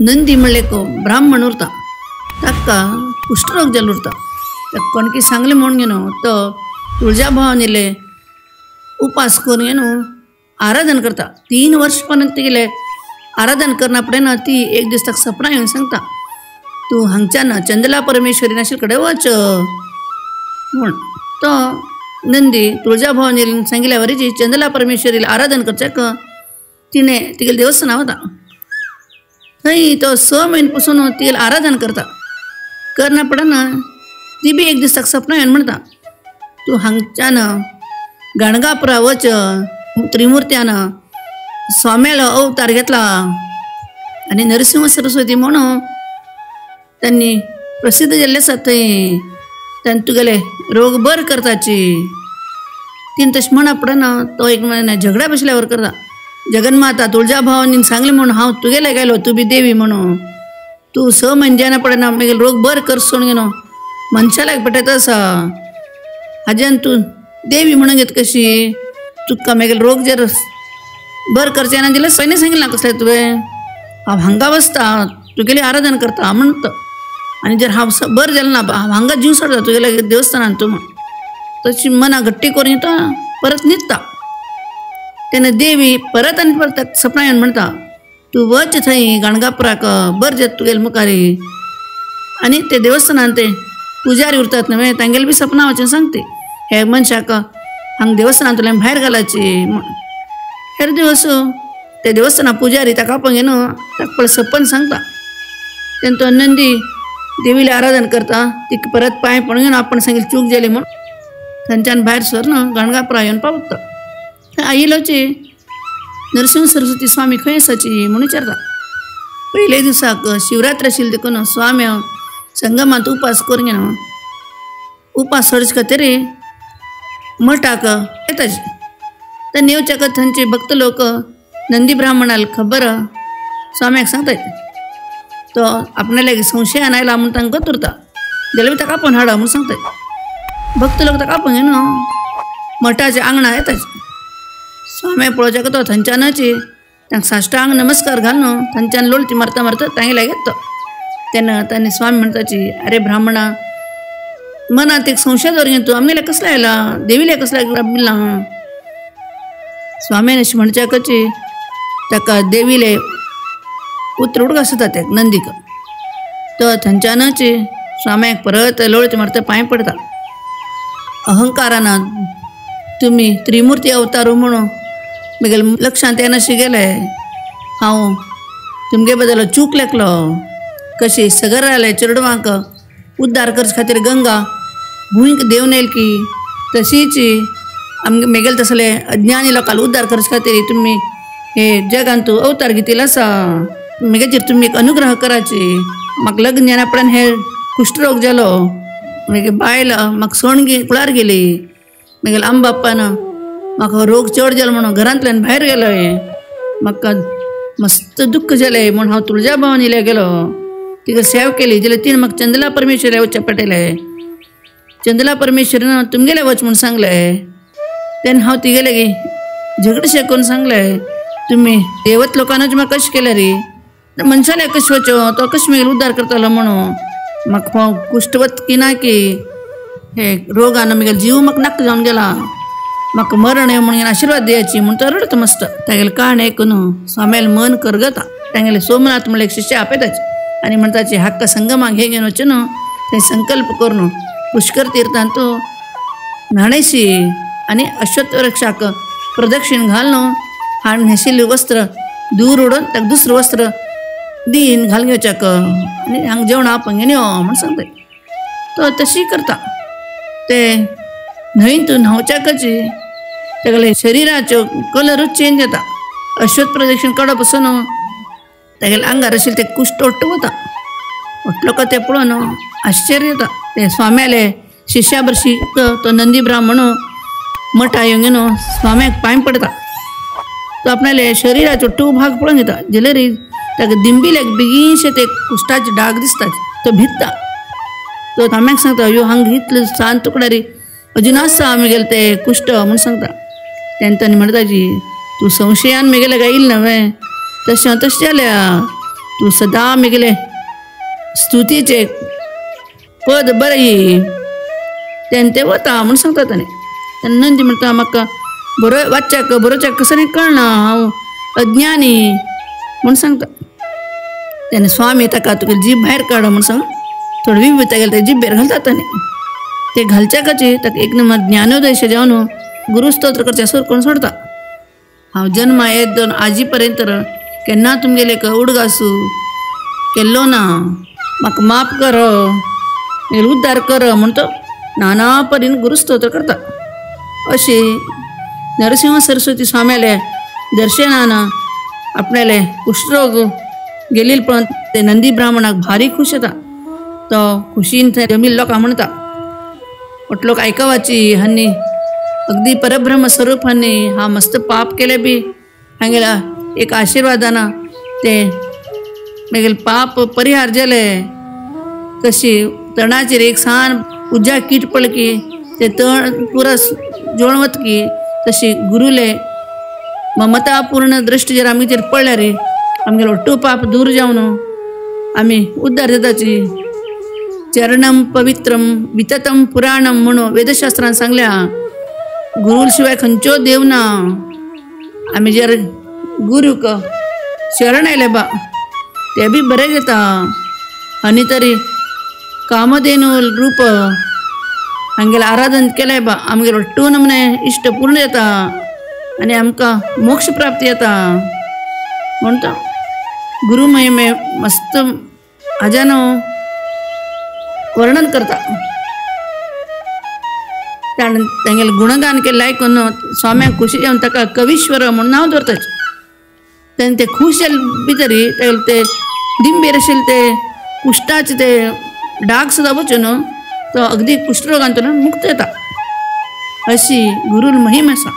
नंदी म्हणले एक ब्राह्मण उरता, ताका कुष्ठरोग जाल्लो उरता. ताका कोणकी सांगलें म्हूण घेवन तो तुळजाभवानीले उपास करून घेवन आराधन करता. 3 वर्ष पर्यंत तिगेले आराधन करना पडना. ती एक दीस ताका सपना येवन सांगता, तूं हांगच्यान चंदला परमेश्वरी नाशिल्ले कडेन वच म्हूण. तो नंदी तुळजाभवानीन सांगिल्ल्या वरीची चंदला परमेश्वरीला आराधन करच्याक तिणें तिगेलें देवस्थाना वता. थंय तो 6 म्हयने पसून तिगेलें आराधन करता. करना पडना ती बी एक दीस ताका सपना येवन म्हणटा, तूं हांगच्यान गाणगापुरा वच, त्रिमुर्त्यान स्वाम्यालो अवतार घेतला आनी नरसिंह सरस्वती म्हणून त्यांनी प्रसिद्ध जाल्ले आसा थंय, तांणी तुगेले रोग बर करताची. तिणें तशें म्हणा पडना तो एक म्हयन्या झगड्या बसल्यावर करता. जगन्माता तुळजाभवानीन सांगलें म्हणून हांव तुगेले गेलो, तूं बी देवी म्हणून, तूं 6 म्हयने जायना पडना मागीर रोग बर कर सोडून घेवन मनशाक पेटयता आसा, हाज्यान तूं देवी म्हणून घेत कशी, तुका मागीर रोग जर बर करचें ना जाल्यार स्वयं सांगिल्लें ना कसलें तुवें, हांव हांगा बसता तुगेली आराधन करता म्हणटा, आनी जर हांव बर जालें ना हांव हांगा जीव सोडटा तुगेल्या देवस्थानान तूं म्हण. तशी मना घट्टी करून येता परत न्हिदता. तेन्ना देवी परत आनी परत सपना येवन म्हणटा, तूं वच थंय गाणगापुराक बर जाता तुगेले मुखारी. आनी ते देवस्थानान ते पुजारी उरतात न्हय तांगेले बी सपना वचून सांगते, हे मनशाक हांगा देवस्थानांतल्यान भायर घालाची म्हण. हेर दिवस ते देवस्थाना पुजारी ताका आपोवन घेवन ताका पळय सपन सांगता. तेन्ना तो नंदी देवीले आराधन करता, तिका परत पांय पडून घेवन आपण सांगिल्ली चूक जाली म्हूण थंयच्यान भायर सरन गाणगापुरा येवन पावता. थंय आयिल्लोची नरसिंह सरस्वती स्वामी खंय आसाची म्हूण विचारता. पयले दिसाक शिवरात्र आशिल्ली देखून स्वामी संगमांत उपास करून घेवन उपास सोडचे खातीर मठाक येताची. तर येवच्याक थंयचे भक्त लोक नंदी ब्राह्मणाला खबर स्वाम्याक सांगतात. तो आपणाल्या संशयान आयला म्हूण तांकां उरता, जाल्यार ताका आपोवन हाडा म्हूण सांगतात. भक्त लोक ताका आपोवन घेवन मठाच्या आंगणाक येताची. स्वाम्या पळोवच्याक तो थंयच्यानच तांकां साष्टांग नमस्कार घालून थंयच्यान लोळती मारता मारता तांगेल्या येता. तेन्ना तांणी स्वामी म्हणटाची, अरे ब्राह्मणा, मनात एक संशय दवर तूं आमगेल्या कसलो आयला, देवील्या कसलो आयला. स्वाम्यान अशें म्हणच्याकच ताका देवीले उतर उडगास जाता त्या नंदीक. तो थंयच्यानच स्वाम्याक परत लोळती मारता पांय पडता. अहंकारान तुमी त्रिमुर्ती अवतारू म्हणून म्हगेले लक्षांत येनाशें गेलें, हांव तुमगे बद्दल चूक लेखलो. कशी सगराले चेडवांक उद्धार करचे खातीर गंगा भूंयक देंवन येयली की तशीच आमगे मेगेले तसले अज्ञानी लोकांक उद्धार करचे खातीर तुमी हे जगांत अवतार घेतिल्लो आसा, म्हगेचेर तुमी एक अनुग्रह कराची. म्हाका लग्न जायना पडन हे कुष्ठरोग जालो, मागीर बायल म्हाका सोण कुळार गेली, मागीर आमबाप्पान म्हाका रोग चड जालो म्हणून घरांतल्यान भायर गेलो, म्हाका मस्त दुख्ख जालें म्हूण हांव तुळजाभवानीला गेलो, तिका सेवा केली. जाल्यार तिणें म्हाका चंदला परमेश्वरा वचचें पडटलें, चंदला परमेश्वरान तुमगेले वच म्हूण सांगलें. तेन्ना हांव तिगेले झगडशें करून सांगलें, तुमी देवत लोकांच म्हाका कशें केलें रे, मनशाले कशें वचो, तो कशें मागीर उद्धार करतलो म्हणून, म्हाका कुश्टवत की ना की हे रोगान म्हगेलो जीव म्हाका नाका जावन गेला, म्हाका मरण येवं म्हणून आशिर्वाद दियाची म्हूण तो रडटा मस्त. तागेलें काण आयकून स्वाम्यालें मन करगता. तागेलें सोमनाथ म्हणल्यार एक शिष्य आपयताचे आनी म्हणटाचे, हाका संगमाक हे घेवन वचून थंय संकल्प करून पुष्कर तीर्थांत न्हाणेशी आनी अश्वत्थ वृक्षाक प्रदक्षिण घालून हाण न्हेशिल्लें वस्त्र दूर उडोवन ताका दुसरें वस्त्र दीन घालून घेवच्याक आनी हांगा जेवण आपोवन घेवन यो म्हूण सांगता. तो तशी करता. ते न्हंयत न्हांवच्याकच तागेले शरिराचो कलरूच चेंज जाता. अश्वत्थ प्रदक्षिण काडप पसून तागेले आंगार आशिल्लें तें कुश्ट ओट्ट वता. ओटलो का तें पळोवन आश्चर्य जाता. ते स्वाम्याले शिष्या भरशी तो नंदी ब्राह्मण मठा येवन घेवन स्वाम्याक पांय पडटा. तो आपणाले शरिराचो टू भाग पळोवन घेता, जाल्यार ताका दिंबिलेक बेगीनशे ते कुश्टाचे डाग दिसतात. तो भित्ता. तो स्वाम्याक सांगता, यो हांगा इतले सान तुकड्यारी अजून आसा म्हगेलें ते कुश्ट म्हूण सांगता. तेन्ना ताणें म्हणटाची, तूं संशयान म्हगेलें काय येयलें न्हय, तशें तशें जाल्या, तूं सदां म्हगेले स्तुतीचे पद बरय तेन्ना ते वता म्हूण सांगता ताणें. तेन्ना नंदी म्हणटा म्हाका बरो वाचच्याक बरोवच्याक कसो कळना, हांव अज्ञानी म्हूण सांगता. तेन्ना स्वामी ताका तुगे जीभ भायर काड म्हूण सांग थोडी विभूत गेले ते जिब्बेर घालता ताणें. ते घालच्याकाची ताका एक नंबर ज्ञानोदय जावन गुरुस्तोत्र करचे सुर करून सोडता. हांव जन्मा येत दोन आजी पर्यंत केन्ना तुमगेले उडगासू केल्लो ना, म्हाका माफ कर, उद्धार कर म्हूण तो नाना परीन गुरुस्तोत्र करता. अशी नरसिंह सरस्वती स्वाम्याले दर्शनान आपणाले कुष्ठरोग गेलील पण ते नंदी ब्राह्मणाक भारी खुश येता. तो खुशीन थंय जमील लोकां म्हणटा वट लोक आयकवाची हांणी अगदी परब्रह्म स्वरूप हांणी हा मस्त पाप केले बी हांगेला एक आशिर्वादान ते मागीर पाप परिहार जाले. कशी तणाचेर एक सान उज्या कीट पडले की ते तण पुरा जोण वतकी तशी गुरुले ममतापूर्ण दृष्टी जर आमचेर पडल्यार आमगेलो ಒಟ್ಟು पाप दूर जावन आमी उद्धार जाताची. चरणम पवित्रम विततम पुराणम म्हणून वेदशास्त्रान सांगल्या. गुरू शिवाय खंयचो देव ना. आमी जर गुरूक शरण आयले बा ते बी बरें घेता. आनी तरी कामधेनू रूप हांगेलें आराधन केलें बा आमगेलो ಒಟ್ಟು नमने इश्ट पूर्ण जाता आनी आमकां मोक्ष प्राप्ती जाता. म्हणटा गुरु महिमे मस्त हाज्यान वर्णन करता. ताणें तांगेलें गुणगान केल्लें आयकून स्वाम्याक खुशी जावन ताका कवीश्वर म्हणून नांव दवरताचे. तेन्ना ते खूश जाले भितरी तागेले ते दिंबेर आशिल्ले ते कुश्टाचे ते डाग सुद्दां वचून तो अगदी कुष्ठरोगांतून मुक्त येता. अशी गुरूल महिम आसा.